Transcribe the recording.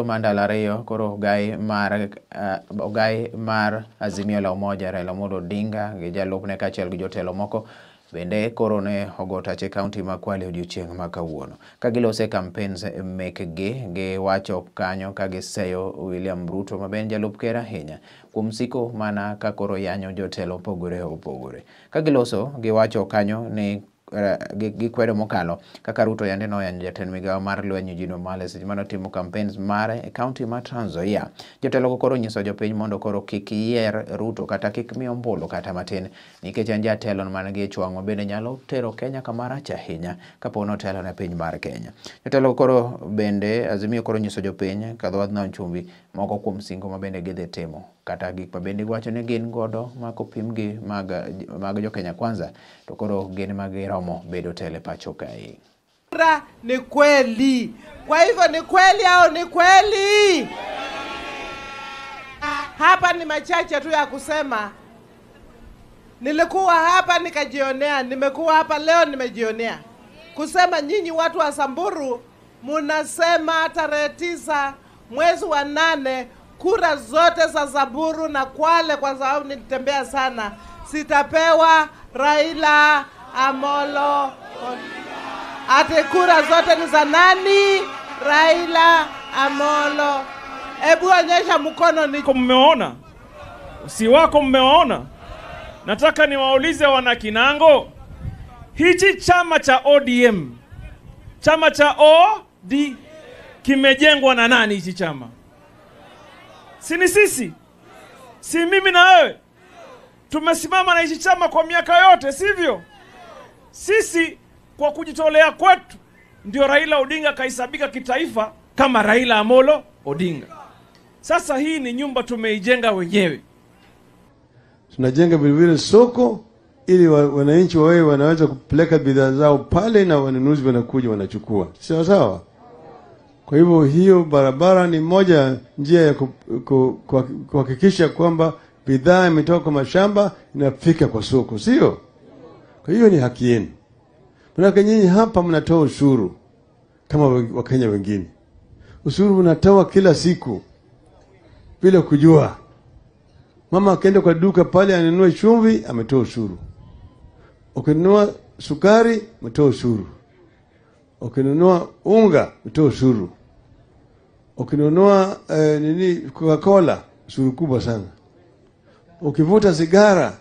Ma ndalo ariyo koro ogai mar Azimio la Umoja Raila Amolo Odinga gi jalupne kaachiel gi jotelo moko bende koro ne ogo tach e kaunti ma Kwale odiochieng' ma kawuono. Ka gilose campaigns mekgi, giwacho kanyo ka giseyo William Ruto ma bende jalup ker ahinya kuom siko mana ka koro yanyo jotelo opogore opogore. Ka giloso, giwacho kanyo ni gikwedo mokalo kaka Ruto yande noyanyo jatend migawo mar lweny Eugene Wamalwa seche mane otimo campaigns mare e kaunti ma Trans Nzoia. Jotelo go koro onyiso jopiny mondo koro kik yier Ruto kata kik mi ombulu kata matin nikech en jatelo man gi ich wang' ma bende nyalo tero Kenya kama rach ahinya kapo ni otelo ne piny mar Kenya. Jotelo go koro bende Azimio koro onyiso jopiny ka dho wadh nam chumbi moko kuom singo ma bende gidhi timo kata gik ma bende giwacho ni gin godo ma kopim gi mag jo Kenya Kwanza to koro gin ma giromo bedo telo e pacho kae. Ni kweli. Kwa hivyo ni kweli au ni kweli? Hapa ni machache tu ya kusema. Nilikuwa hapa nikajionea, nimekuwa hapa leo nimejionea. Kusema nyinyi watu wa Samburu munasema tarehe 9 mwezi wa 8 kura zote za Samburu na Kwale, kwa sababu nilitembea sana, sitapewa Raila Amolo. Ate kura zote ni za nani? Raila Amolo. Ebu onyesha mkono ni mmeona. Si wako mmeona. Nataka niwaulize wana Kinango, hichi chama cha ODM, chama cha OD kimejengwa na nani hichi chama? Si ni sisi? Si mimi na wewe? Tumesimama na hichi chama kwa miaka yote, sivyo? Sisi kwa kujitolea kwetu ndio Raila Odinga kaisabika kitaifa kama Raila Amolo Odinga. Sasa hii ni nyumba tumeijenga wenyewe. Tunajenga vile vile soko ili wananchi wawe wanaweza kupeleka bidhaa zao pale na wanunuzi wanakuja wanachukua. Sawa sawa? Kwa hivyo hiyo barabara ni moja njia ya kuhakikisha kwamba bidhaa imetoka kwa mashamba inafika kwa soko, sio? Kwa hiyo ni haki yenu. Maana nyinyi hapa mnatoa ushuru kama Wakenya wengine. Ushuru unatoa kila siku bila kujua. Mama akaenda kwa duka pale anunue chumvi, ametoa ushuru. Ukinunua sukari, umetoa ushuru. Ukinunua unga, umetoa ushuru. Ukinunua Coca-Cola, ushuru kubwa sana. Ukivuta sigara,